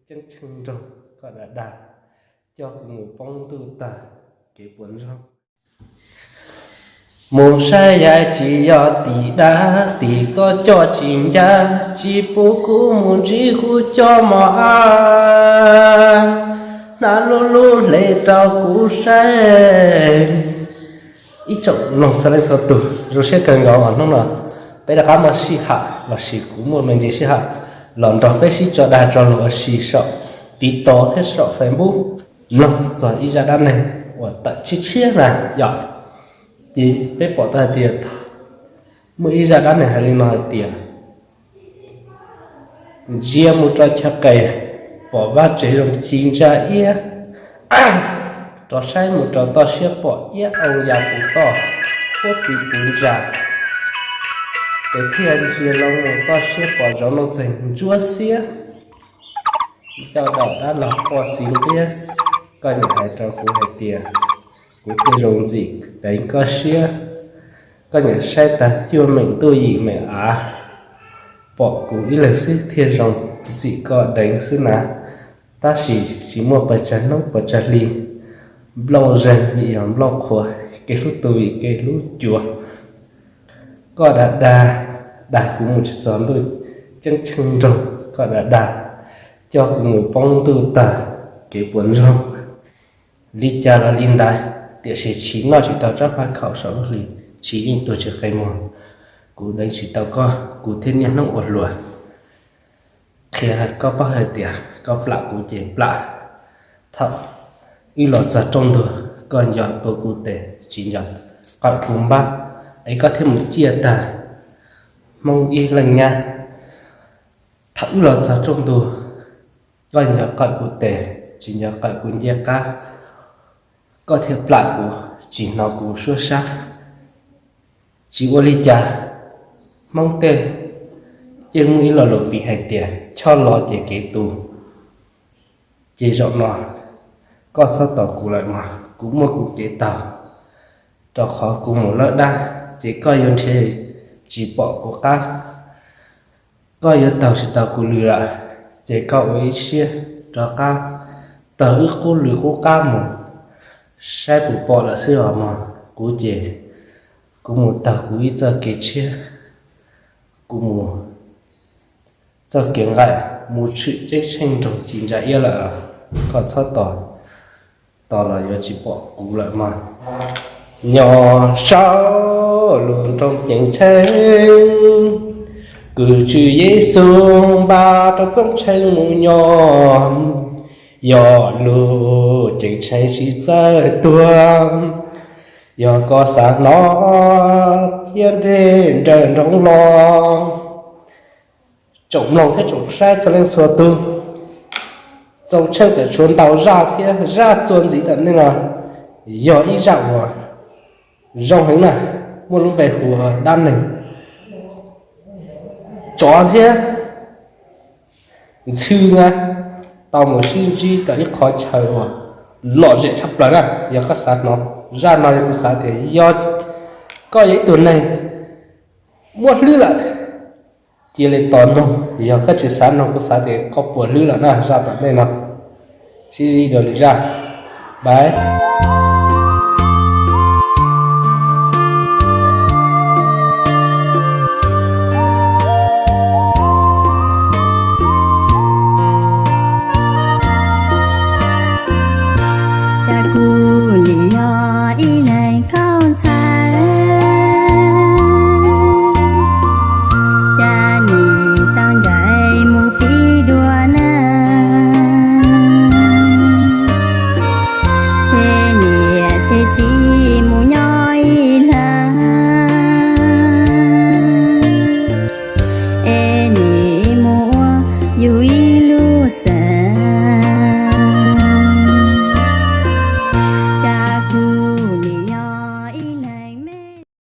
ceeb tsheej nroog koj dag dag, coj kuv mus poob ntuj tag kev puas ntsoog. Mus saib yaim tsis yog tim dab, tim koj coj tsis ncaj, tsis pub kuv mus ntsib kuv coj mos ab, hnav lub lub hle rau kuv saib. Ib tsoom mloog txhua leej txhua tus, zoo siab kawg nkaus uas hnub no peb rov qab muaj sij hawm lossis kuv muaj me ntsis sij hawm los nrog peb sib tso dag tso lus ua si saum TikTok thiab saum Facebook, mloog txog ib zaj dab neeg uas tawm tshiab tshiab na yom. Ces peb pom tau hais tias muaj ib zaj dab neeg hais li no hais tias, ntsia mus rau chaw qes, pom vaj tsev zoo ci ntsa iab, rov saib mus rau toj siab pom iab oo ya puv toj, huab tis puv ntsa. Ces thiaj ntsia los mus toj siab pom zov nuj txeeg ntsuab xiab. Ncauj daum dab laug quaj xis ntiab, koj niam hais rau kuv hais tias, kuv thiaj zoo ntxim deev koj siab. Koj niam saib tag cuaj meem ntuj yim meem av, pom kuv ib leeg xwb thiaj zoo ntxim koj deev xwb na. Tab sis tsis muaj pes tsawg hnub pes tsawg hli, nplooj zeeg vim yog nplooj qhuav, kev hlub tu vim kev hlub cuav. Koj dag dag, dag kuv mus tsis txog ntuj, ceeb tsheej nroog koj dag dag, coj kuv mus poob ntuj tag kev puas ntsoog. Li cas los li ntawd, tiam sis tshis noj tsis tau tsab paj khaum saum lub hli, tshis yeej tuag tsis qe muag. Kuv deev tsis tau koj, kuv thiaj niaj hnub ua hluas. Qhia koj paub hais tias koj plam kuv ces plam. Thaum wb los txog rooj ntug, koj nco pw kuv tes, tsis nco qawm kuv npab, es koj thiaj mus ciaj tag Hmoob ib leej nyab. Thaum wb los txog rooj ntug, koj nco qawm kuv tes, tsis nco qawm kuv ncej qab, koj thiaj plam kuv, tsis hnov kuv suab sab. Tsis ua li cas, Hmoob tej yeej muaj ib lo lus piv hais tias choj los ces kev tu. Ces zaum no koj txhob tos kuv lawm mog, kuv muaj kuv kev taug, rau qhov kuv mus lawb dab, ces koj yuav nrhiav tsis pom kuv qab. Koj yuav taug tsis tau kuv lw lawm, ces koj ua ib siab rov qab taug wb qub lw qub qab mus, saib puas pom lawm xwb os mog. Kuv ces kuv mus taug kuv ib txoj kev tshiab, kuv mus txoj kev nqaim mus tshwm ceeb tsheej nroog ci ntsa iab lawm, koj txhob tos, tos los yuav tsis pom kuv lawm mog. Nyob saum lub nroog ceeb tsheej, kwv tswv Yexus npaj rau Txooj Tsheej mus nyob. Yog lub ceeb tsheej tsis txawj tuag, yog koj xav hnov thiab nres nrawm nroos los. Tsoom mloog thiab tsoom saib txhua leej txhua tus, Txooj Tsheej tseem tshuav ntau zaj thiab, zaj txuas ntxiv tom ntej no yog ib zaj uas zoo heev na, muaj lub npe hu ua dab neeg tsov thiab ntxhw na. Tau mus sib ntsib rau ib qhov chaw uas lom zem tshaj plaws na. Yog koj xav hnov zaj no, yog kuv xav tias yog koj yog ib tug neeg muaj hlwb lawm, cia li tos mloog. Yog koj tsis xav mloog, kuv xav tias koj puas hlwb lawm na. Zaj tom ntej no, sib ntsib dua lwm zaj, bye.